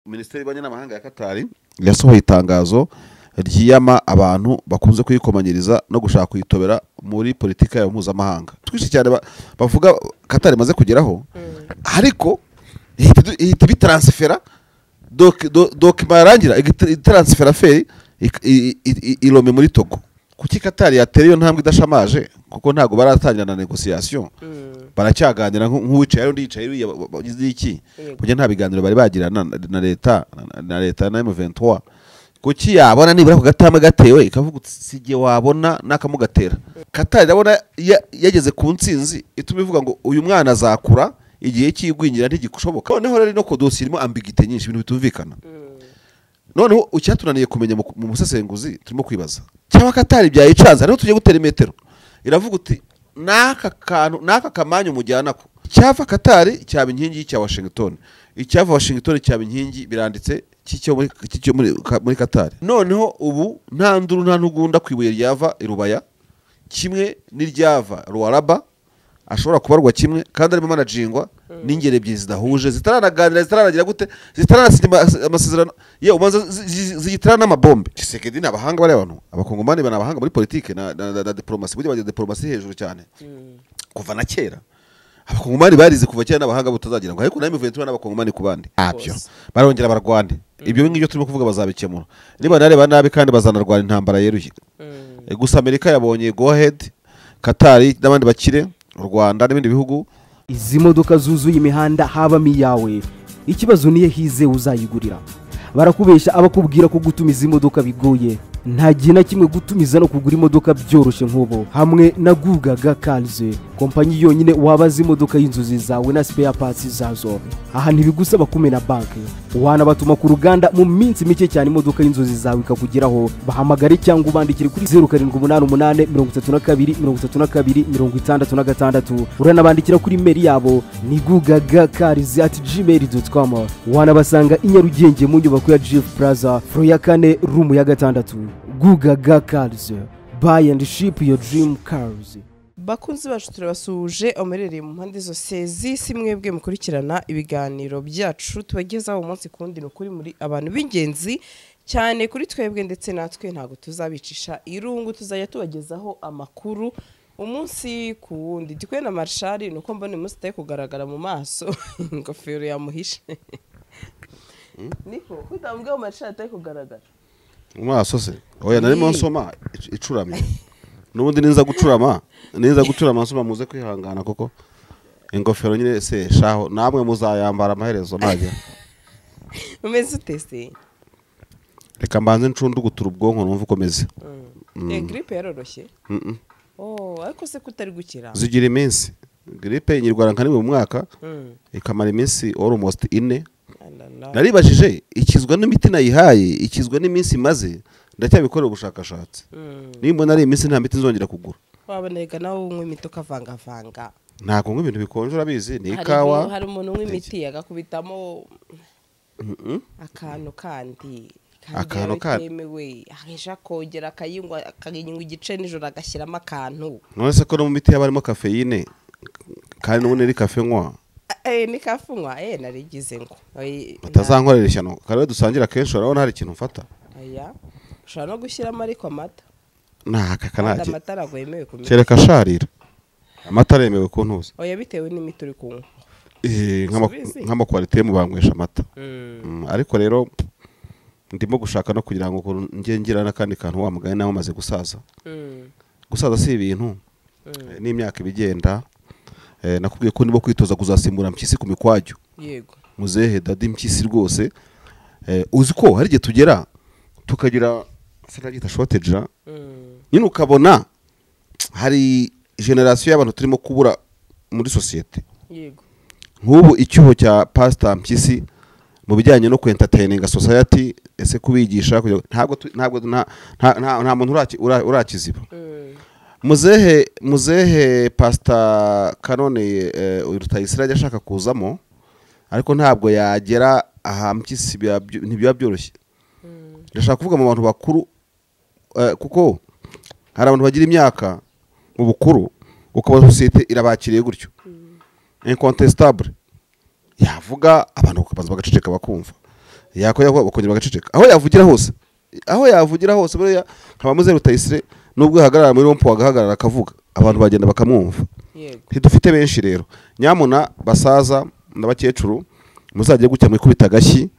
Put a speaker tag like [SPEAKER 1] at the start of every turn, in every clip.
[SPEAKER 1] Minisiteri y'Ububanyi n'Amahanga ya Katari yasohoye itangazo ryiyama abantu bakunze kuyikomanyiriza no gushaka kuyitobera muri politika yabo mpuzamahanga. Twinshi cyane bavuga Katari imaze kugeraho, ariko ihita ibitransfera document yarangira itransfera affaire irome muri Togo. Kuki Katari yatera iyo ntambwe idashamaje? Kuko ntabwo baratangira na négociation, baracyaganira nk'uwicaye undi yicaye uriya bagize iki, kuko nta biganiro bari bagirana na leta na M23. Kuki yabona nibura ku gatambwe gatewe ikavuga uti sijye wabona n'akamugatera? Katari irabona yageze ku ntsinzi ituma ivuga ngo uyu mwana azakura igihe cy'igwingira ntigishoboka. Noneho rero no dosiye irimo ambiguïté nyinshi, ibintu bitumvikana. Noneho icyatunaniye kumenya mu busesenguzi, turimo kwibaza cyangwa Katari byayicanze, hariho tugiye gutera imetero, iravuga uti n'aka kantu n'aka kamanyu mujyana ko cyava Katari cyaba inkingi y'icya Washington, icyava Washington cyaba inkingi, biranditse, cy'icyo muri Katari. Noneho ubu nta nduru nta ntugunda ku ibuye ryava i Rubaya kimwe n'iryava Ruaraba ashobora kubarwa kimwe, kandi arimo manajingwa n'ingeri ebyiri zidahuje, zitaranaganira, zitaranagira gute, zitaranasinya amasezerano, yewe ubanza zigitana n'amabombe. Tshisekedi ni abahanga, bariya bantu Abakongomani ni abahanga muri politike na diplomasi. Burya bagira diplomasi hejuru cyane kuva na kera. Abakongomani barize kuva kera n'abahanga butazagira ngo, ariko nawe M23 n'Abakongomani ku bandi ntabyo barongera barwane. Ibyo ngibyo turimo kuvuga bazabikemura niba nareba nabi, kandi bazanarwana intambara yeruye. Gusa Amerika yabonye go ahead, Katari n'abandi bakire, u Rwanda n'ibindi bihugu.
[SPEAKER 2] Izi modoka zuzuye imihanda habamo iyawe? Ikibazo niyo hize uzayigurira. Barakubesha abakubwira ko gutumiza imodoka bigoye. Nta gihe na kimwe gutumiza no kugura imodoka byoroshye nk'ubu hamwe na Gugaga Cars, kompanyi yonyine wabaza imodoka y'inzozi zawe na spare parts zazo. Aha ntibigusaba kumena banki, wanabatuma ku ruganda, mu minsi mike cyane imodoka y'inzozi zawe ikakugeraho. Bahamagare cyangwa ubandikire kuri 0788323266. Uranabandikira kuri email yabo ni gugagacars@gmail.com. Wanabasanga i Nyarugenge mu nyubako ya GF Plaza, floor ya kane, room ya gatandatu. Gugaga Cars, buy and ship your dream cars.
[SPEAKER 3] Bakunzi bacu, turabasuhuje amerereye mu mpande zose z'isi, mwebwe mukurikirana ibiganiro byacu tubagezaho umunsi ku wundi. Ni ukuri muri abantu b'ingenzi cyane kuri twebwe, ndetse natwe ntabwo tuzabicisha irungu, tuzajya tubagezaho amakuru umunsi ku wundi. Dikwe na Marshari, ni uko mbona uyu munsi utari kugaragara mu maso, ingofero yamuhishe. Niko kutambwira ngo Marshari atari kugaragara?
[SPEAKER 1] Mu maso se? Oya, narimo nsoma icuramye. N'ubundi ninza gucurama nsoma, muze kwihangana kuko ingofero nyine se shaho, namwe muzayambara amaherezo najya.
[SPEAKER 3] Umeze ute se?
[SPEAKER 1] Reka mbanze ncundugutura ubwonko numve uko meze.
[SPEAKER 3] Grippe yaroroshye?
[SPEAKER 1] Mm-mm.
[SPEAKER 3] Oh, ariko se kutari gukira?
[SPEAKER 1] Zigira iminsi. Grippe nyirwara nka rimwe mu mwaka, ikamara iminsi almost 4.
[SPEAKER 3] Alala.
[SPEAKER 1] Naribajije ikizwa n'imiti nayihaye, ikizwa n'iminsi maze, ndacyabikorera ubushakashatsi. Nimbona ari iminsi, nta miti nzongera kugura.
[SPEAKER 3] Waboneka nawe unywa imiti ukavangavanga.
[SPEAKER 1] Ntabwo nywa ibintu bikonje, urabizi, ni
[SPEAKER 3] Hari
[SPEAKER 1] ikawa.
[SPEAKER 3] Hari umuntu unywa imiti agakubitamo
[SPEAKER 1] Mm-mm.
[SPEAKER 3] akantu kandi kandi
[SPEAKER 1] Akantu
[SPEAKER 3] biba
[SPEAKER 1] kandi.
[SPEAKER 3] bitemewe, ahisha akongera akayinywa, akayinywa igice nijoro agashyiramo akantu.
[SPEAKER 1] None se ko no mu miti haba harimo caféine, kandi n'ubundi ni kafe nywa?
[SPEAKER 3] Ni kafunywa, narigize ngo
[SPEAKER 1] Batazankorera ishyano kare dusangira kenshi, urabona hari ikintu mfata.
[SPEAKER 3] Aya, ushobora no gushyiramo ariko amata.
[SPEAKER 1] Nta
[SPEAKER 3] Kandi
[SPEAKER 1] kanaki.
[SPEAKER 3] amata ntabwo yemewe ku miti.
[SPEAKER 1] Kereka asharira, amata aremewe ku ntuza.
[SPEAKER 3] Oya, bitewe n'imiti uri kunywa.
[SPEAKER 1] Eh,
[SPEAKER 3] Subizi.
[SPEAKER 1] Nk'amakwalite mu banywesha amata. Ariko rero ndimo gushaka no kugira ngo ukuntu njye ngira n'akandi kantu, wa mugani nawe umaze gusaza. Gusaza si ibintu, n'imyaka ibigenda. Nakubwiye ko ndimo kwitoza kuzasimbura Mpyisi ku mikwajyo. Muzehe Dadi Mpyisi rwose, uzi ko hari igihe tugera tukagira, sinabyita shortage ra, nyine ukabona hari génération y'abantu turimo kubura muri sosiyete. Nk'ubu icyuho cya Pastor Mpyisi mu bijyanye no kwentertaininga society, ese kubigisha ntabwo nta muntu urakiziba. Muzehe Pastor Kanone Rutayisire ajya ashaka kuzamo, ariko ntabwo yagera aha Mpyisi, ntibiba byoroshye. Ndashaka kuvuga mu bantu bakuru, kuko hari abantu bagira imyaka mu bukuru ukabona sosiyete irabakiriye gutyo, incontestable, yavuga abantu bakabanza bagaceceka bakumva. Yakora bakongera bagaceceka. Aho yavugira hose, aho yavugira hose buriya nkaba Muzehe Rutayisire nubwo yahagarara muri rompo agahagarara akavuga, abantu bagenda bakamwumva. Ntidufite benshi rero. Nyamuna basaza n'abakecuru muzajye gutya mwikubita agashyi,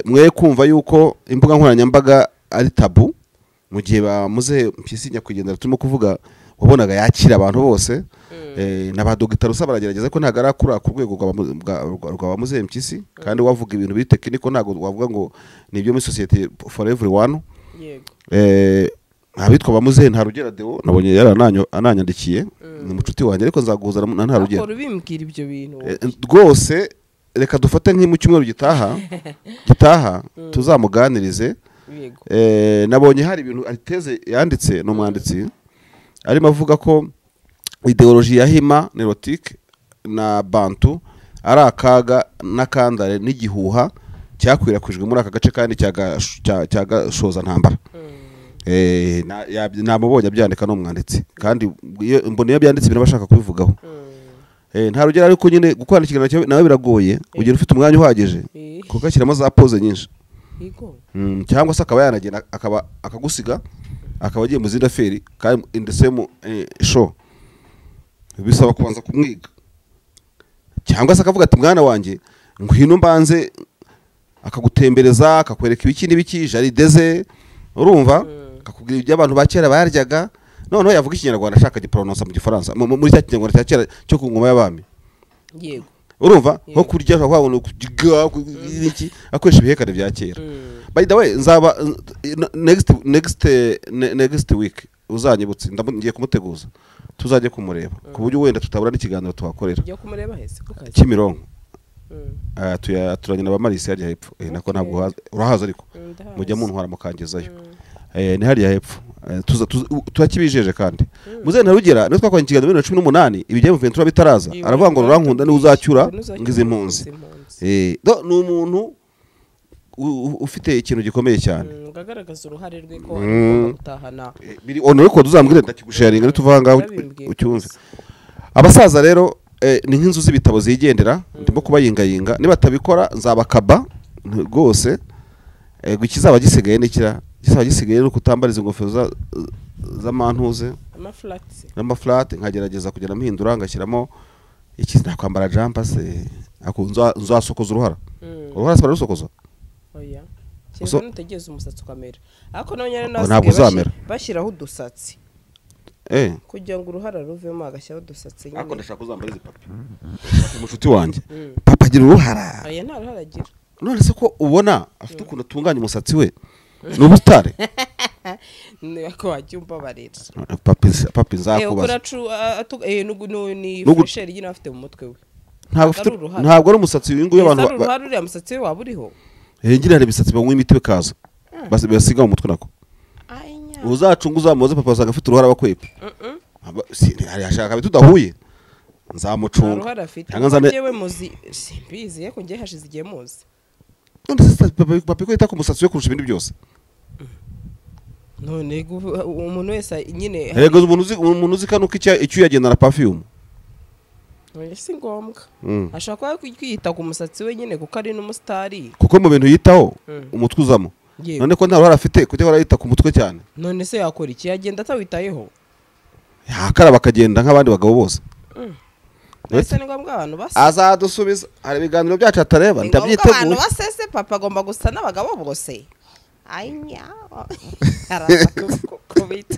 [SPEAKER 1] mwe kumva yuko imbuga nkoranyambaga ari tabu. Mu gihe ba Muzehe Mpyisi nyakwigendera turimo kuvuga, wabonaga yakira abantu bose, na ba Dr. Rusa baragerageza ko ntago arakura ku rwego rwa ba Muzehe Mpyisi, kandi wavuga ibintu biri technical ntago wavuga ngo ni ibyo muri society for everyone. Abitwa ba Muzehe Ntarugera Deo nabonye yarananyandikiye, ni mucuti wanjye, ariko nzaguhuza na Ntarugera.
[SPEAKER 3] Akora ubimbwira ibyo bintu
[SPEAKER 1] Rwose reka dufate nk'i mu cyumweru gitaha tuzamuganirize. Nabonye hari ibintu Ariteze yanditse, ni umwanditsi arimo avuga ko ideologie ya Hima Nilotique na Bantu ari akaga n'akandare n'igihuha cyakwirakwijwe muri aka gace kandi cyagashoza ntambara. Namubonye abyandika, ni umwanditsi, kandi mbona iyo byanditse ibintu bashaka kubivugaho. Ntarugera ariko nyine gukorana ikiganiro nawe biragoye, ugira ufite umwanya uhagije kuko ashyiramo za pause nyinshi. Cyangwa se akaba yanagenda akaba akagusiga akaba agiye mu zindi affaire kandi in the same show, bisaba kubanza kumwiga. Cyangwa se akavuga ati mwana wanjye ngwino mbanze, akagutembereza akakwereka ibiki n'ibiki jarideze, urumva, akakubwira ibyo abantu ba kera baryaga. Noneho yavuga ikinyarwanda ashaka giprononsa mu gifaransa, muri cya kinyarwanda cya kera cyo ku ngoma y'abami. Urumva nko kurya ashobora kuvuga iki akoresha ibihekane bya kera. By the way, nzaba next week uzanyibutse, ngiye kumuteguza tuzajye kumureba ku buryo wenda tutabura n'ikiganiro tuhakorera.
[SPEAKER 3] Ngiye kumureba hese ku kazi
[SPEAKER 1] Kimironko. Turanye na ba Marisi hariya hepfo. Nako ntabwo urahaza ariko mujya muntwara mukangezayo. Ni hariya hepfo. Turakibijeje kandi. Muzehe Ntarugera niwe twakoranye ikiganiro 2018 ibijya mu Ventura bitaraza. Aravuga ngo rurankunda ni uzacyura ngize impunzi. Ni umuntu ufite ikintu gikomeye cyane.
[SPEAKER 3] Ngagaragaza uruhare rwe ko agomba gutahana.
[SPEAKER 1] Biri on record uzambwire ndakigusharinga nituva ngaho ucyumve. Abasaza rero ni nk'inzu z'ibitabo zigendera, ndimo kubayingayinga, niba batabikora nzabakaba rwose. Ikizaba gisigaye n'ikira gisaba gisigaye no kutambariza ingofero z'amantuze n'amaflat, nkagerageza kugenda mpindura ngashyiramo iki nakwambara jumper se akunza nzasokoza uruhara. Uruhara se bararusokoza?
[SPEAKER 3] Oya. Cyangwa nutegeze umusatsi ukamera. Ariko none nasigaye bashyiraho udusatsi. Kugira ngo uruhara ruvemo agashyiraho udusatsi nyine.
[SPEAKER 1] Ariko ndashaka kuzambariza papi. Umushuti wanjye. Papa agira uruhara.
[SPEAKER 3] Oya nta ruhara agira.
[SPEAKER 1] None se ko ubona afite ukuntu atunganya umusatsi we? Ni ubutare.
[SPEAKER 3] Niko wacyumva barira.
[SPEAKER 1] Papi nzakubaza.
[SPEAKER 3] Ni fresher nyine afite mu mutwe we.
[SPEAKER 1] Ntabwo ari umusatsi uyu nguyu abantu
[SPEAKER 3] uruhara uriya musatsi we waba uriho.
[SPEAKER 1] Ngira hari ibisatsi banywa imiti bikaza. Basiga mu mutwe nako. Uzacunga uzamuze papa usanga afite uruhara bakwepa. Hari ashaka bitudahuye. Nzamucunga.
[SPEAKER 3] Cyangwa nzane yewe muzi simbizi yeko ngiye hashize igihe muzi.
[SPEAKER 1] None se papa ko yita ku musatsi we kurusha ibindi byose.
[SPEAKER 3] None umuntu wese nyine
[SPEAKER 1] Erega umuntu uzi kanuka icyo yagendana perfume.
[SPEAKER 3] Oya si ngombwa. Ashaka kwiyita ku musatsi we nyine kuko ari n'umustari.
[SPEAKER 1] Kuko mu bintu yitaho umutwe uzamo. None ko nta ruhara afite kujya ahora yita ku mutwe cyane.
[SPEAKER 3] None se yakora iki yagenda atawitayeho?
[SPEAKER 1] Yakaraba akagenda nk'abandi bagabo bose.
[SPEAKER 3] Ese ni ngombwa abantu basa.
[SPEAKER 1] Azadusubiza hari ibiganiro byacu atareba ndabyiteguye.
[SPEAKER 3] Abantu basese papa agomba gusa n'abagabo bose. Anya. Araza kubita.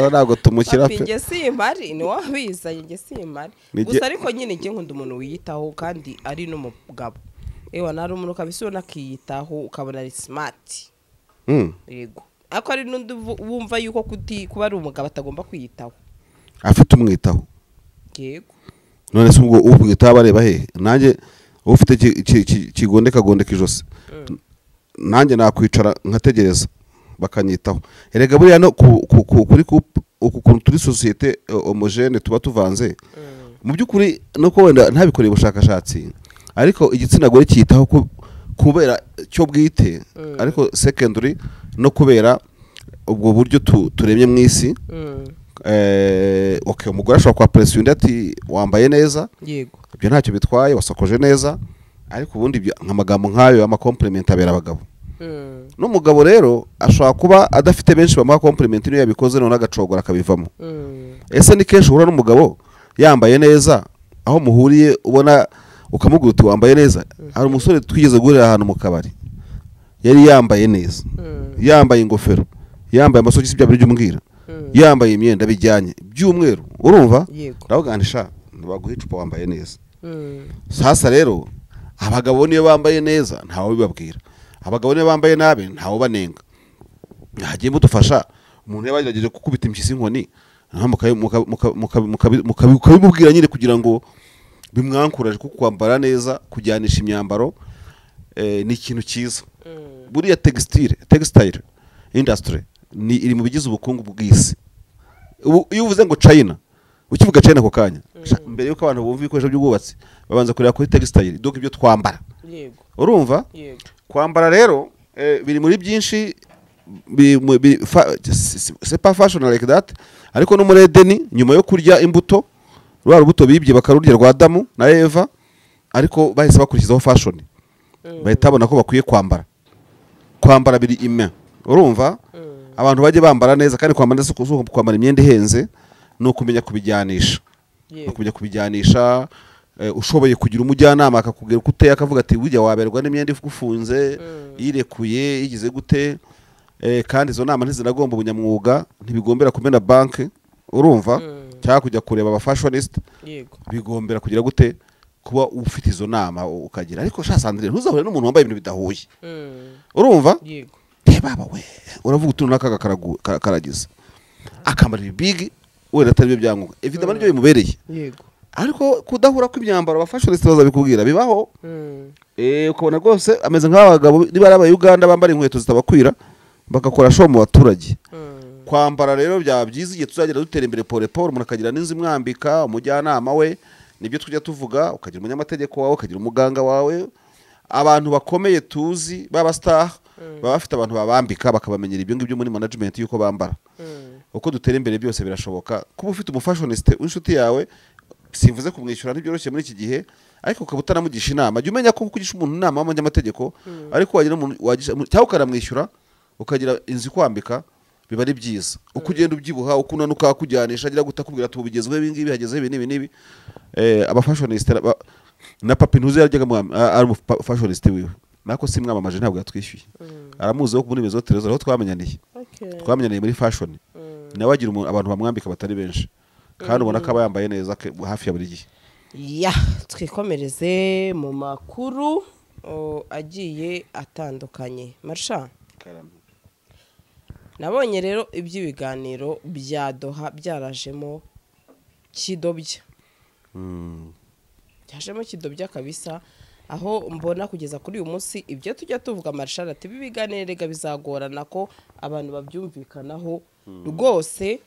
[SPEAKER 1] Ntabwo tumushyira
[SPEAKER 3] pe. Nge simpari ni wabiza nge simpari. Gusa ariko nyine nge nkunda umuntu wiyitaho kandi ari n'umugabo. Ewa nari umuntu kabisa ubona akiyitaho ukabona ari smart. Yego. Ariko ari n'undi wumva yuko kuba ari umugabo atagomba kwiyitaho.
[SPEAKER 1] Afite umwitaho.
[SPEAKER 3] Yego.
[SPEAKER 1] None se ubwo umwitaho bareba he? Nanjye ufite kigondeka gondeka ijosi. Nanjye nakwicara nkategereza bakanyitaho. Erega buriya no kuri ukuntu turi societe homogene tuba tuvanze. Mu byukuri nuko wenda ntabikoreye ubushakashatsi, ariko igitsina gore cyitaho kubera cyo bwite, ariko secondary no kubera ubwo buryo turemye mu isi. Okay, umugore ashobora kwa press undi ati wambaye neza.
[SPEAKER 3] Yego.
[SPEAKER 1] Ibyo ntacyo bitwaye, wasokoje neza. Ariko ubundi nk'amagambo nk'ayo ama compliment abera abagabo. N'umugabo rero ashobora kuba adafite benshi bamuha compliment niyo yabikoze none agacogora akabivamo. Ese ni kenshi uhura n'umugabo yambaye neza aho muhuriye ubona ukamubwira uti wambaye neza? Hari umusore twigeze guhurira ahantu mu kabari, yari yambaye neza, yambaye ingofero, yambaye amasogisi bya biri by'umbwira, yambaye imyenda bijyanye by'umweru, urumva? Ndavuga ntibaguha icupa wambaye neza. Sasa rero abagabo niyo bambaye neza ntawe bibabwira, abagabo niyo bambaye nabi ntawe banenga. Hagiye mudufasha umuntu yabagerageje gukubita impyisi inkoni mukabimubwira nyine kugira ngo bimwankuraje, kuko kwambara neza kujyanisha imyambaro ni ikintu cyiza. Buriya textile industry ni iri mu bigize ubukungu bw'isi. Iyo uvuze ngo China, ukivuga China ako kanya, mbere yuko abantu bumva ibikoresho by'ubwubatsi babanza kureba kuri textile, donc ibyo twambara.
[SPEAKER 3] Yego.
[SPEAKER 1] Urumva?
[SPEAKER 3] Yego.
[SPEAKER 1] Kwambara rero biri muri byinshi, c'est pas fashion like that, ariko no muri Edeni nyuma yo kurya imbuto, rwa rubuto bibye bakarurya rwa Adamu na Eva, ariko bahise bakurikizaho fashion. Bahita babona ko bakwiye kwambara. Kwambara biri ime. Urumva? Abantu bajye bambara neza, kandi kwambara neza si kwambara imyenda ihenze, ni ukumenya kubijyanisha. Ukumenya kubijyanisha, ushoboye kugira umujyanama akakubwira uko uteye, akavuga ati burya waberwa n'imyenda igufunze, yirekuye, yigize gute. Kandi izo nama ntizinagomba ubunyamwuga, ntibigombera kumena banki, urumva? Cyangwa kujya kureba aba fashionist.
[SPEAKER 3] Yego.
[SPEAKER 1] Bigombera kugira gute kuba ufite izo nama ukagira. Ariko sha Sandrine, ntuzahure n'umuntu wambaye ibintu bidahuye. Urumva?
[SPEAKER 3] Yego.
[SPEAKER 1] Baba we, uravuga utuntu n'akaga karagize. Akambara ibigi wenda atari byo byangombwa. Evidemment nibyo bimubereye.
[SPEAKER 3] Yego.
[SPEAKER 1] Ariko kudahura kw'imyambaro aba fashionist bazabikubwira bibaho. Ukabona rwose ameze nk'abagabo niba ari abayuganda bambara inkweto zitabakwira bagakora show mu baturage. Kwambara rero byaba byiza igihe tuzagera dutera imbere pole pole, umuntu akagira n'inzu imwambika, umujyanama we, nibyo tujya tuvuga, ukagira umunyamategeko wawe, ukagira umuganga wawe. Abantu bakomeye tuzi baba star baba bafite abantu babambika bakabamenyera ibyo ngibyo muri management yuko bambara. Uko dutera imbere byose birashoboka. Kuba ufite umufashionist w'inshuti yawe, simvuze kumwishyura ntibyoroshye muri iki gihe, ariko ukaba utanamugisha inama. Jya umenya ko kugisha umuntu inama y'umunyamategeko, ariko wagira umuntu wagisha cyangwa ukanamwishyura ukagira inzu ikwambika, biba ari byiza. Uko ugenda ubyibuha, uko unanuka, akujyanisha, agira gute, akubwira ati ubu bigezweho ibi ngibi, hagezeho ibi n'ibi n'ibi. Abafashionist na papi ntuzi yaryaga ari umufashionist wiwe. Nako simwamamaje ntabwo yatwishyuye. Aramuzi wo muri Maison Trésor aho twamenyaniye. Twamenyaniye muri fashion. Nawe agira abantu bamwambika batari benshi. Kandi ubona ko aba yambaye neza hafi ya buri gihe.
[SPEAKER 3] Ya, twikomereze mu makuru agiye atandukanye. Marsha. Nabonye rero iby'ibiganiro bya Doha byarajemo kidobya. Byajemo kidobya kabisa, aho mbona kugeza kuri uyu munsi ibyo tujya tuvuga Marshal ati ibiganiro rega bizagorana ko abantu babyumvikanaho rwose,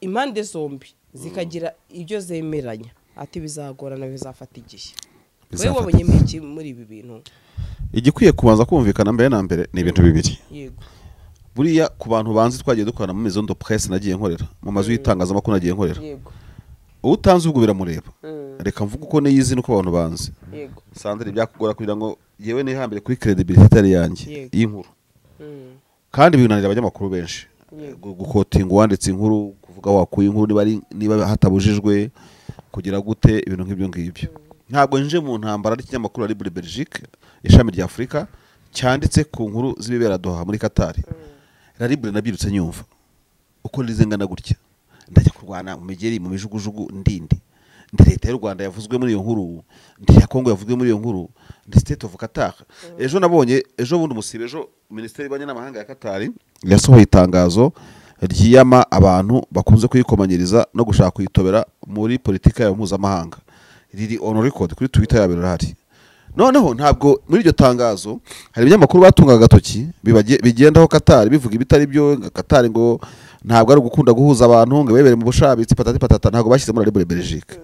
[SPEAKER 3] impande zombi zikagira ibyo zemeranya, ati bizagorana bizafata igihe. Wewe wabonye iki muri ibi bintu?
[SPEAKER 1] Igikwiye kubanza kumvikana mbere na mbere ni ibintu bibiri.
[SPEAKER 3] Yego.
[SPEAKER 1] Buriya ku bantu banzi twagiye dukorana mu maison de presse nagiye nkorera, mu mazu y'itangazamakuru nagiye nkorera.
[SPEAKER 3] Yego.
[SPEAKER 1] Utanze ubwo biramureba. Reka mvuge uko niyizi nuko abantu banzi.
[SPEAKER 3] Yego.
[SPEAKER 1] Sandrine byakugora kugira ngo yewe nihambire kuri credibility itari yanjye y'inkuru. Kandi binanira abanyamakuru benshi. Gukotinga uwanditse inkuru, kuvuga wakuye inkuru niba hatabujijwe kugira gute, ibintu nk'ibyo ngibyo. Ntabwo nje mu ntambara y'ikinyamakuru ari muri Belgique, ishami rya Afrika, cyanditse ku nkuru z'ibibera Doha muri Qatar. La Libre nabyirutse nyumva uko nizengana gutya, ndajya kurwana mu migeri mu mijugujugu ndindi. Ndi leta y'u Rwanda yavuzwe muri iyo nkuru, ndi ya Kongo yavuzwe muri iyo nkuru, ndi State of Qatar. Ejo nabonye, ejo bundi musibe, ejo Ministeri y'Ububanyi n'Amahanga ya Qatar yasohoye itangazo ryiyama abantu bakunze kuyikomanyiriza no gushaka kuyitobera muri politika yabo mpuzamahanga. Riri on record kuri Twitter yabo rirahari. Noneho ntabwo muri iryo tangazo hari ibinyamakuru batungaga agatoki bigendaho Qatar bivuga ibitari byo, Qatar ngo ntabwo ari ugukunda guhuza abantu ngo bebere mu bushabitsi patati patata, ntabwo bashyize muri Libre Belgique.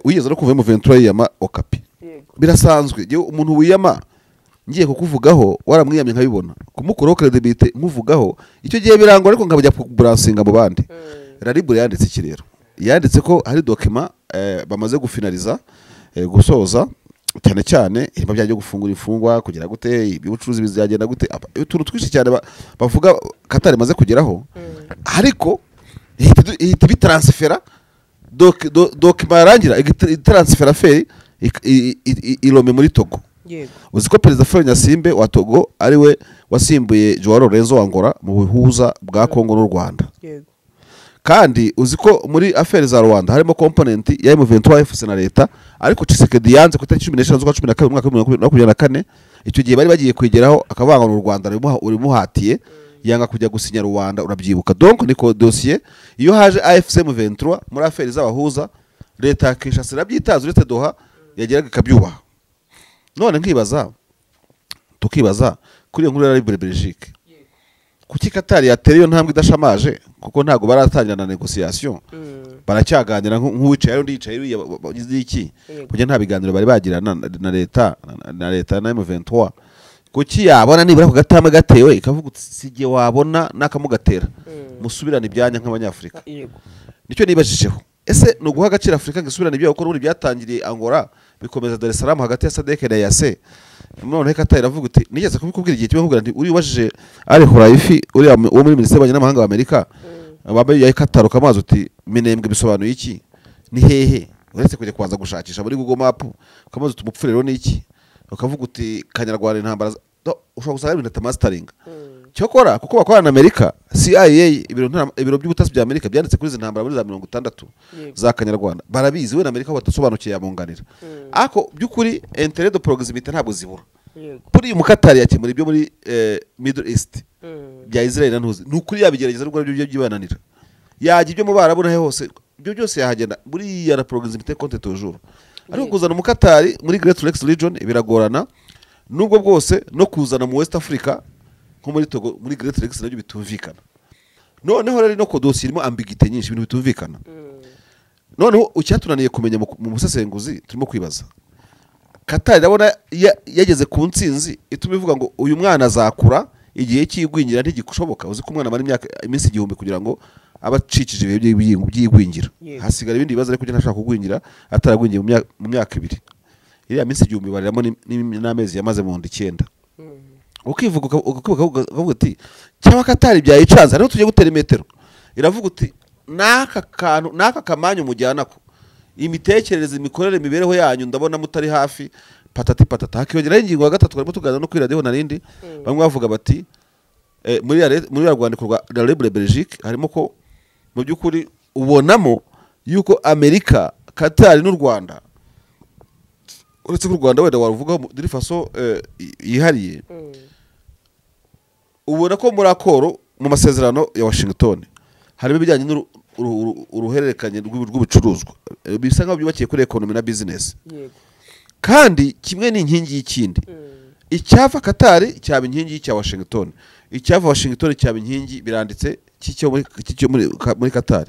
[SPEAKER 1] Wigeze no kuva mu Ventura yiyama Okapi. Birasanzwe umuntu wiyama ngiye kukuvugaho waramwiyamye nkabibona, kumukuraho credibility nkuvugaho icyo gihe birangwa, ariko nkabajya kuburansinga mu bandi. La Libre yanditse iki rero? Yanditse ko hari document bamaze gufinaliza gusoza Cyane cyane irimo bya byo gufungura imfungwa, kugira gute, iby'ubucuruzi bizagenda gute, utuntu twinshi cyane bavuga Qatar imaze kugeraho, ariko ihita ibitransfera document, yarangira itransfera affaire i Lomé muri Togo. Uzi ko Perezida Faure Gnassingbé wa Togo ari we wasimbuye Joao Lorenzo wa Angola mu buhuza bwa Congo n'u Rwanda. Kandi uzi ko muri affaires za Rwanda harimo component ya M23 FC na leta, ariko Tshisekedi yanze ku itariki 15 z'ukwa 12 umwaka wa 2024. Icyo gihe bari bagiye kwigeraho, akavuga ngo u Rwanda rurimuhatiye, yanga kujya gusinya Rwanda, urabyibuka. Donc niko dossier, iyo haje AFC M23 muri affaires z'abahuza, leta ya Kinshasa irabyitaza, uretse Doha yageraga ikabyubaha. None nkibaza, tukibaza kuri iyo nkuru ya Libre Belgique, kuki Qatar yatera iyo ntambwe idashamaje? Kuko ntabwo baratangira na négociation, baracyaganira nk'uwicaye undi yicaye uriya, bagize iki, kuko nta biganiro bari bagirana na leta na M23. Kuki yabona nibura ku gatambwe gatewe ikavuga uti sijye wabona n'akamugatera, musubirane ibyanya nk'Abanyafurika? Nicyo nibajijeho. Ese ni uguha agaciro Afurika ngo isubirane ibyayo? Kuko n'ubundi byatangiriye Angola, bikomeza Dar es Salaam hagati ya SADC na EAC. Noneho Qatar iravuga uti, nigeze kubikubwira igihe kimwe, nkubwira nti uri ubajije Al Khulaifi uriya wo muri Minisiteri y'Ububanyi n'Amahanga wa Amerika wambaye ya Qatar, ukamazi uti Minembwe bisobanuye iki, ni hehe, uretse kujya kubanza gushakisha muri Google Map, ukamazi uti umupfurero ni iki, ukavuga uti Kanyarwanda intambara ushobora gusanga ari ibintu atamasteringa. Cyokora kuko bakorana na Amerika, CIA, ibiro by'ubutasi bya Amerika byanditse kuri izi ntambara muri za 60 za Kanyarwanda, barabizi. We na Amerika batasobanukiye yabunganira, ariko by'ukuri intérêt de proximité ntabwo zibura. Kuri uyu Mukatari yakemura ibyo muri Middle East bya Israel na ntuzi, ni ukuri yabigerageza nubwo aribyo byibananira, yajya ibyo mu Barabu nahe hose, ibyo byose yahagenda. Buriya la proximité compte toujours. Ariko kuzana Umukatari muri Great Lakes Region biragorana, nubwo bwose no kuzana mu West Africa nko muri Togo muri Great Lakes nabyo bitumvikana. Noneho rero no ko dosiye irimo ambiguïté nyinshi, ibintu bitumvikana. Noneho icyatunaniye kumenya mu busesenguzi, turimo kwibaza, Qatar irabona yageze ku ntsinzi ituma ivuga ngo uyu mwana azakura igihe cy'igwingira ntigishoboka. Uzi ko umwana amara imyaka, iminsi 1000 kugira ngo abe acikije ibihe by'igwingira. Hasigara ibindi bibazo, ariko ntashaka kugwingira ataragwingiye mu myaka 2. Iriya minsi 1000 bariramo n'amezi yamaze mu nda 9. Ukivuga ukavuga uti cyangwa Qatar byayicanze, hariho tugiye gutera imetero, iravuga uti n'aka kantu n'aka kamanyu mujyana ko imitekerereze, imikorere, imibereho yanyu ndabona mutari hafi, patati patata. Hakiyongeraho ingingo ya gatatu twarimo tuganira no kuri radiyo narindi, bamwe bavuga bati muri ya rwandiko rwa La Libre Belgique harimo ko mu by'ukuri ubonamo yuko Amerika, Qatar n'u Rwanda, uretse ko u Rwanda wenda waruvugaho d'une façon yihariye, ubona ko muri accord, mu masezerano ya Washington, harimo ibijyanye uruhererekanye rw'ibicuruzwa, bisa nkaho byubakiye kuri economy na business, kandi kimwe ni inkingi y'ikindi. Icyava Qatar cyaba inkingi y'icya Washington, icyava Washington cyaba inkingi, biranditse, cy'icyo muri Qatar.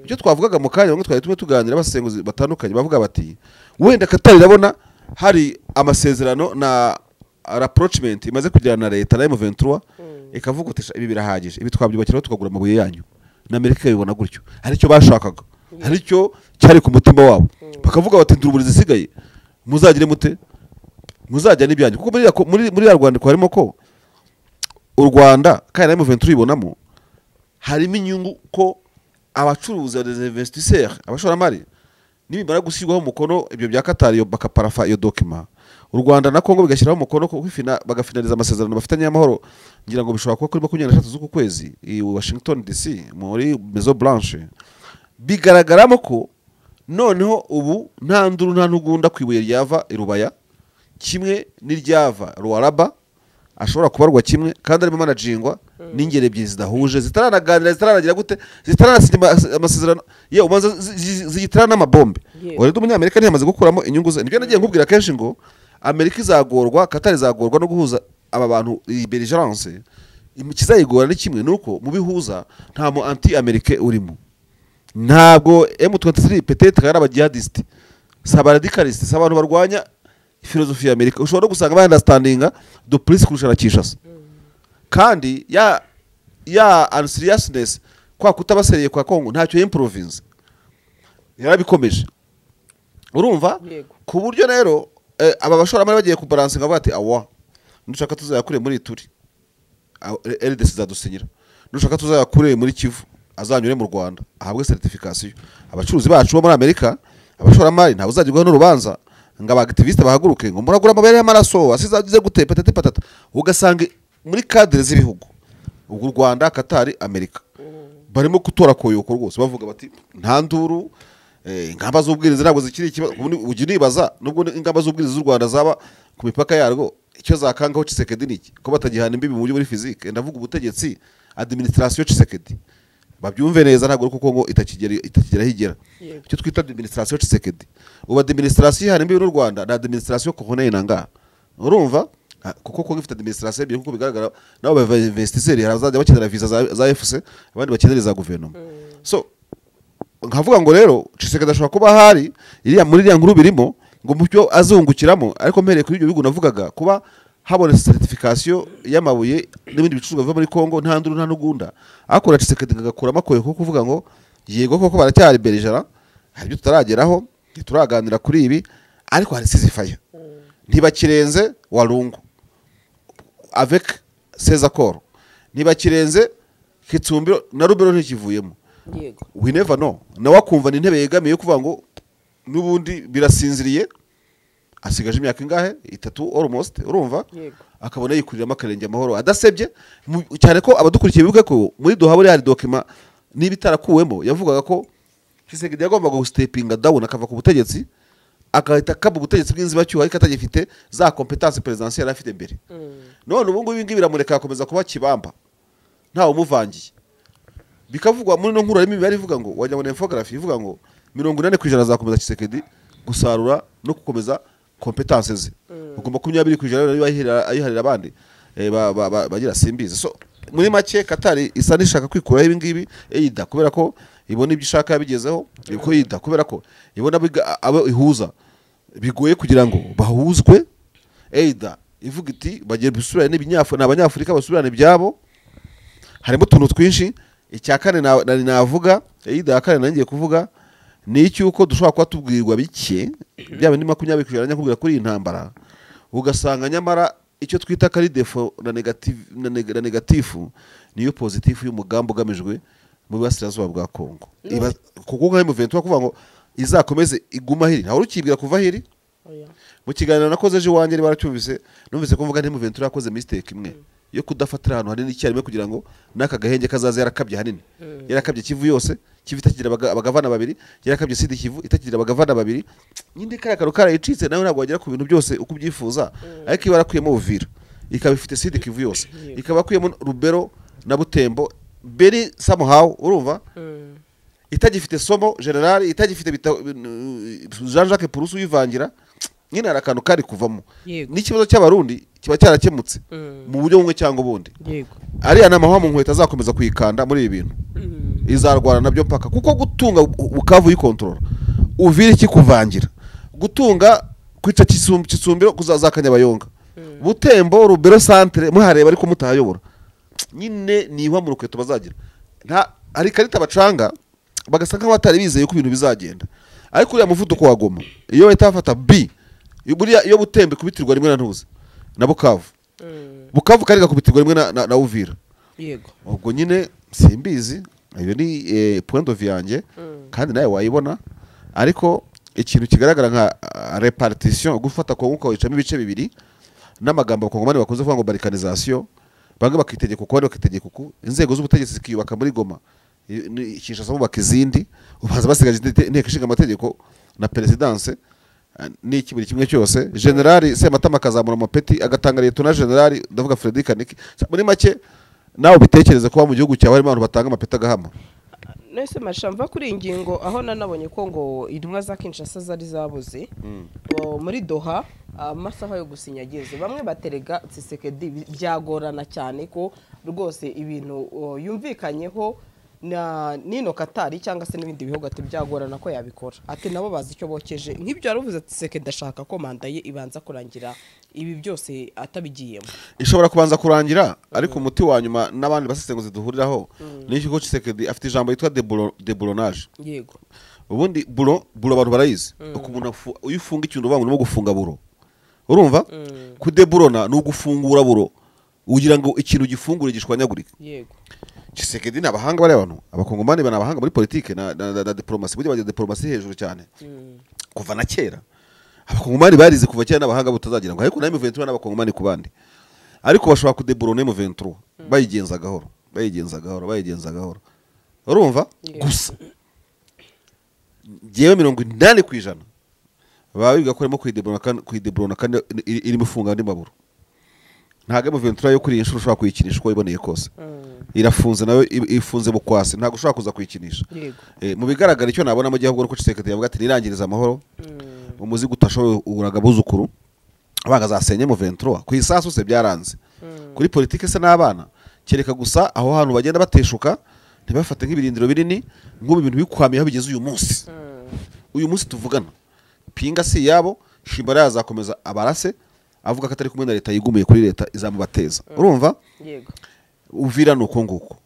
[SPEAKER 1] Ibyo twavugaga mu kanya, bamwe twari tumwe tuganira, abasesenguzi batandukanye bavuga bati wenda Qatar irabona hari amasezerano na rapprochement imaze kugirana na leta na M23, ikavuga uti ibi birahagije, ibi twabyubakiraho tukagura amabuye yanyu. Na Amerika ikabibona gutyo, hari icyo bashakaga, hari icyo cyari ku mutima wabo, bakavuga bati nduruburi zisigaye muzagire mute, muzajya n'ibyanyu. Kuko muri ya rwandiko harimo ko u Rwanda kandi na M23 ibonamo harimo inyungu ko abacuruzi, les investisseurs, abashoramari, nibimara gushyirwaho umukono ibyo bya Qatar, iyo bakaparapha iyo document, u Rwanda na Congo bigashyiraho umukono ko bagafinaliza amasezerano bafitanye y'amahoro, ngira ngo bishobora kuba kuri 23 z'uku kwezi i Washington DC muri Maison Blanche, bigaragaramo ko noneho ubu nta nduru, nta ntugunda ku ibuye ryava i Rubaya kimwe n'iryava Ruaraba ashobora kubarwa kimwe, kandi arimo manajingwa n'ingeri ebyiri zidahuje, zitaranaganira, zitaranagira gute, zitaranasinya amasezerano, yewe ubanza zigitana n'amabombe. Rero umunyamerika ntiyamaze gukuramo inyungu ze. Nibyo nagiye nkubwira kenshi ngo Amerika izagorwa, Qatar izagorwa no guhuza aba bantu, iyi belligérance. Ikizayigora ni kimwe, nuko mu bihuza nta mu anti américain urimo. Ntabwo M23 peut-être ari abajihadiste, si abaradicaliste, si abantu barwanya filozofi ya Amerika. Ushobora no gusanga baunderstandinga de plus kurusha na Kinshasa. Kandi ya unseriousness, kwa kutabaseriye kwa Congo, ntacyo improvinze, yarabikomeje, urumva?
[SPEAKER 3] Yego.
[SPEAKER 1] Ku buryo rero Aba bashoramari bagiye kubalansinga bavuga ati awa nushaka tuzayakure muri Ituri, RDC izadusinyira, nushaka tuzayakure muri Kivu azanyure mu Rwanda ahabwe certification. Abacuruzi bacu bo muri Amerika, abashoramari ntabwo uzagirwaho n'urubanza ngo aba activiste bahaguruke ngo muragura amabere y'amaraso asize gute patati patata. Ugasanga muri cadre z'ibihugu ubwo u Rwanda, Qatar, Amerika barimo gutora koyoko rwose, bavuga bati nta nduru, ingamba z'ubwirinzi ntabwo zikiri ikibazo. Ujya unibaza nubwo ingamba z'ubwirinzi z'u Rwanda zaba ku mipaka yarwo, icyo zakangaho Tshisekedi ni iki ko batagihana imbibi mu buryo muri physique? Ndavuga ubutegetsi, administration Tshisekedi, babyumve neza, ntabwo ari kuko ngo itakigera higera icyo twita administration Tshisekedi. Ubu administration ihana imbibi n'u Rwanda na administration Corneille Nangaa, urumva, kuko Kongo ifite administration ebyiri nkuko bigaragara, nabo ba investisseurs hari abazajya bakenera visa za FC, abandi bakenera iza guverinoma. So nkavuga ngo rero Tshisekedi ashobora kuba ahari iriya muri iriya nkuru birimo ngo mu byo azungukiramo, ariko mpereye kuri ibyo bihugu navugaga, kuba habonetse certification y'amabuye n'ibindi bicuruzwa biva muri Kongo nta nduru nta n'ugunda, akora Tshisekedi agakuramo akoye ko kuvuga ngo yego koko baracyari berijara, hari ibyo tutarageraho, ntituraganira kuri ibi, ariko hari ceasefire, ntibakirenze Walungu avec ces accords, ntibakirenze Kitsumbiro na Rubero ntikivuyemo.
[SPEAKER 3] Yego.
[SPEAKER 1] We never know, nawe akumva ni intebe yegamiye kuvuga ngo n'ubundi birasinziriye, asigaje imyaka ingahe, 3 almost, urumva,
[SPEAKER 3] Yego.
[SPEAKER 1] akabona yikuriramo akarenge amahoro adasebye. Cyane ko abadukurikiye bibuke ko muri Doha buriya hari document niba itarakuwemo yavugaga ko Tshisekedi yagombaga gustepinga down akava ku butegetsi, agahita akaba ubutegetsi bw'inzibacyuho ariko atagifite za compétence présidentielle yari afite mbere. None ubu ngubu ibi ngibi biramureka agakomeza kuba kibamba ntawe umuvangiye. Bikavugwa muri no nkuru harimo imibare ivuga ngo wagira ngo ni infography ivuga ngo 80% azakomeza Tshisekedi gusarura no gukomeza compétence ze, ubwo 20% niba ayiharira abandi bagira simbizi. So muri make Qatar isa n'ishaka kwikuraho ibi ngibi, eida kubera ko ibona ibyo ishaka yabigezeho, ko yida kubera ko ibona abo ihuza bigoye kugira ngo bahuzwe, eida ivuga iti bagiye gusubirana ni abanyafurika basubirane ibyabo. Harimo utuntu twinshi. Icya kane nari navuga, eida ya kane nangiye kuvuga ni icy'uko dushobora kuba tubwirwa bike byaba ni 20% nyakubwira kuri iyi ntambara, ugasanga nyamara icyo twita ko ari defo na na negatifu niyo pozitifu y'umugambi ugamijwe mu burasirazuba bwa Kongo. Kuko nka M23 kuvuga ngo izakomeze iguma hiri, ntawe urukibwira kuva hiri. Mu kiganiro nakoze ejo iwanjye niba baracyumvise, numvise ko mvuga nti M23 yakoze mistake imwe yo kudafatira ahantu hanini icyarimwe kugira ngo n'aka gahenge kazaza yarakabye hanini. Yarakabye Kivu yose, Kivu itakigira abagavana babiri, yarakabye Sud Kivu itakigira abagavana babiri. Nyine kariya kantu karayicitse, nawe ntabwo wagera ku bintu byose uko ubyifuza, ariko iba yarakuyemo Uvira, ikaba ifite Sud Kivu yose, ikaba yakuyemo Rubero na Butembo, Beri somehow, urumva, itagifite Somo General, itagifite Jean Jacques Purusu uyivangira, nyine hari akantu kari kuvamo. N'ikibazo cy'abarundi kiba cyarakemutse mu buryo bumwe cyangwa ubundi. Ariya nama mu nkweto azakomeza kuyikanda muri ibi bintu, izarwana nabyo mpaka, kuko gutunga Bukavu uyikontorora, Uvira ikikuvangira, gutunga kwica Kisumbiro kuzaza Kanyabayonga, Butembo, Rubero centre muhareba ariko mutahayobora, nyine ni ihwa mu rukweto bazagira. Nta hari ikarita bacanga bagasa nkaho batari bizeye ko ibintu bizagenda, ariko uriya muvuduko wa Goma iyo bahita bafata B, buriya iyo Butembo ikubitirwa rimwe na Ntuza na Bukavu, Bukavu kandi igakubitirwa rimwe na Uvira.
[SPEAKER 3] Yego.
[SPEAKER 1] Ubwo nyine simbizi, iyo ni point de vue yanjye, kandi nawe wayibona, ariko ikintu kigaragara nka repartition, gufata Kongo ukawicamo ibice bibiri, n'amagambo abakongomani bakunze kuvuga ngo balkanisation, bamwe bakitegeka uku abandi bakitegeka uku, inzego z'ubutegetsi zikiyubaka muri Goma, Kinshasa bubaka izindi, ubanza basigaje inteko ishinga amategeko na perezidanse n'iki buri kimwe cyose. Generali Sematama akazamura amapeti agatanga leta na generali, ndavuga Frederic Kaniki. Muri make nawe ubitekereze kuba mu gihugu cyawe harimo abantu batanga amapeti agahama.
[SPEAKER 3] Nese mashamva kuri iyi ngingo aho nanabonye ko ngo intumwa za Kinshasa zari zabuze muri Doha amasaha yo gusinya ageze, bamwe baterega Tshisekedi byagorana cyane ko rwose ibintu yumvikanyeho na nino Katari cyangwa se n'ibindi bihugu ati byagorana ko yabikora, ati nabo bazi icyo bokeje. Nk'ibyo yaravuze Tshisekedi ashaka ko manda ye ibanza kurangira ibi byose atabigiyemo.
[SPEAKER 1] Ishobora kubanza kurangira, ariko umuti wa nyuma n'abandi basesenguzi duhuriraho ni iki, ko Tshisekedi afite ijambo yitwa déboulonnage.
[SPEAKER 3] Yego.
[SPEAKER 1] Ubundi boulon abantu barayizi, uko umuntu iyo ufunga ikintu uvuga ngo urimo gufunga boulon. Urumva? Kudeburona ni ugufungura buro ugira ngo ikintu gifungure gishwanyagurike.
[SPEAKER 3] Yego.
[SPEAKER 1] Tshisekedi n'abahanga bari abantu abakongomani bana abahanga muri politike na diplomasi, burya bagira diplomasi hejuru cyane. Kuva na kera abakongomani barize kuva kera n'abahanga butazagira ngo ariko na M23 n'abakongomani ku bandi, ariko bashobora kudeburona M23 bayigenza gahoro bayigenza gahoro bayigenza gahoro. Urumva? Gusa jewe 80% babiga ko arimo kuyideburona kandi irimo ifunga andi maburo. Ntago M23 yo kuri iyi nshuro ushobora kuyikinisha uko iboneye kose. Irafunze nayo ifunze mu kwasi, ntago ushobora kuza kuyikinisha. Mu bigaragara icyo nabona mu gihe ahubwo ko Tshisekedi yavuga ati nirangiriza amahoro, umuzigo utashoboye uraga buzukuru abanga zasenye M23 ku isasu se byaranze. Kuri politike se n'abana kereka gusa aho hantu bagenda bateshuka ntibafate nk'ibirindiro binini nk'ubu ibintu bikwamiye aho bigeze uyu munsi. Uyu munsi tuvugana Pinga si yabo, Shimbara yazakomeza abarase avuga ko atari kumwe na leta yigumiye kuri leta izamubateza. Urumva?
[SPEAKER 3] Yego.
[SPEAKER 1] Uvira nuko nguko.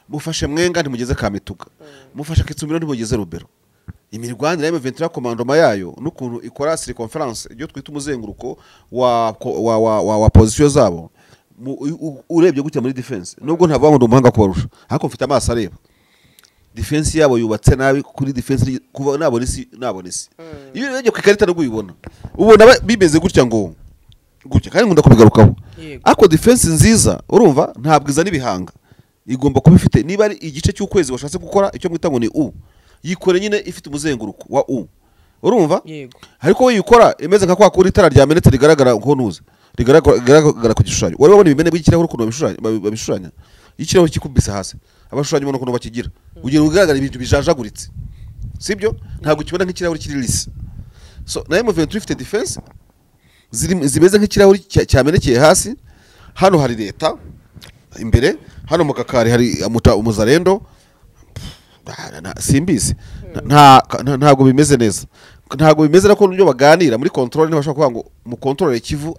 [SPEAKER 1] Mufashe Mwenga ntimugeze Kamituga. Mufashe Kitsumiro ntimugeze Rubero. Imirwanire ya M23 komandoma yayo n'ukuntu ikora circumference ibyo twita umuzenguruko wa position zabo. Urebye gutya muri defense nubwo ntavuga ngo ndi umuhanga kubarusha, ariko mfite amaso areba. Defense yabo yubatse nabi kuri defense kuva nabona isi nabona isi. Iyo urebye ku ikarita nubwo uyibona ubona bimeze gutya ngo gutya, kandi nkunda kubigarukaho. Ariko defense nziza urumva ntabwo izana ibihanga, igomba kuba ifite niba ari igice cy'ukwezi washatse gukora icyo mwita ngo ni U, yikore nyine ifite umuzenguruko wa U. Urumva? Ariko we yikora imeze nka kwa kuri itara ryamenetse rigaragara nko ntuze rigaragara ku gishushanyo. Wari wabona ibimene by'ikirahure ukuntu babishushanya, ikirahure kikubise hasi abashushanya ubona ukuntu bakigira ugira ugaragara ibintu bijajaguritse, sibyo? Ntabwo ukibona nk'ikirahure kiri lisse. So na M23 ifite defense zimeze nk'ikirahure cyamenekeye hasi. Hano hari leta imbere, hano mu kakari hari umuzarendo. Simbizi ntabwo bimeze neza, ntabwo bimeze nako n'ibyo baganira muri control. Ntibashobora kuvuga ngo mu control Kivu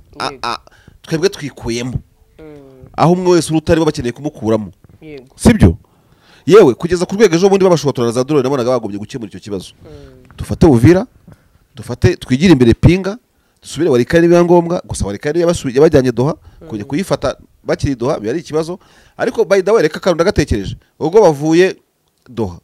[SPEAKER 1] twebwe twikuyemo aho umwe wese urutari bo bakeneye kumukuramo, sibyo? Yewe kugeza ku rwego ejo bundi babashotora za drone nabonaga bagombye gukemura icyo kibazo. Dufate Uvira, dufate twigire imbere Pinga, dusubire Walikale niba ngombwa. Gusa Walikale yabajyanye Doha kujya kuyifata bakiri Doha biba ari ikibazo. Ariko by the way reka kandi ndagatekereje ubwo bavuye Doha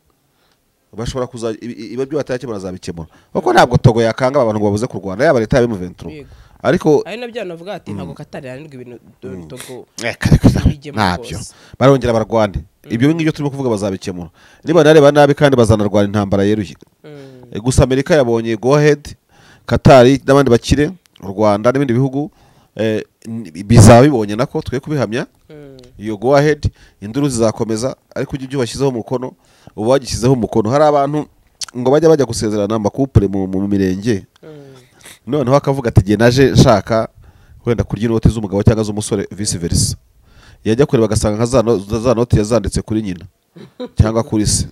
[SPEAKER 1] bashobora kuza iba byo batakemura zabikemura, kuko ntabwo Togo yakanga abantu ngo babuze kurwana yaba leta ya M23. Ariko
[SPEAKER 3] ari nabyo navuga ati ntabwo Qatar yananirwa ibintu Togo
[SPEAKER 1] ntabyo barongera barwane. Ibyo ngibyo turimo kuvuga bazabikemura niba nareba nabi, kandi bazanarwana intambara yeruye. Gusa Amerika yabonye go ahead, Qatar n'abandi bakire, u Rwanda n'ibindi bihugu bizabibonye nako twe kubihamya. Iyo go ahead induru zizakomeza, ariko ujye ibyo washyizeho umukono uba wagishyizeho umukono. Hari abantu ngo bajya gusezerana amakupure mu mirenge, noneho akavuga ati gihe naje nshaka wenda kurya inoti z'umugabo cyangwa z'umusore vice versa, yajya kureba agasanga nka za noti yazanditse kuri nyina cyangwa kuri se,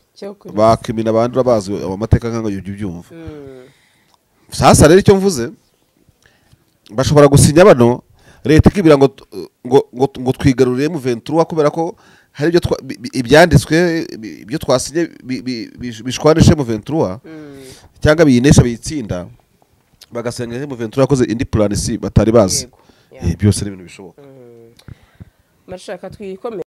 [SPEAKER 1] bakimina abandi bazi amateka nk'ayo ibyo byumva. Sasa rero icyo mvuze, bashobora gusinya bano leta ikibira ngo ngo twigaruriye M23 kubera ko hari ibyo ibyanditswe ibyo twasinye bishwanishe M23 cyangwa biyinesha biyitsinda, bagasenga M23 yakoze indi plan C batari bazi. Byose ni ibintu bishoboka.
[SPEAKER 3] Marshaka twikome.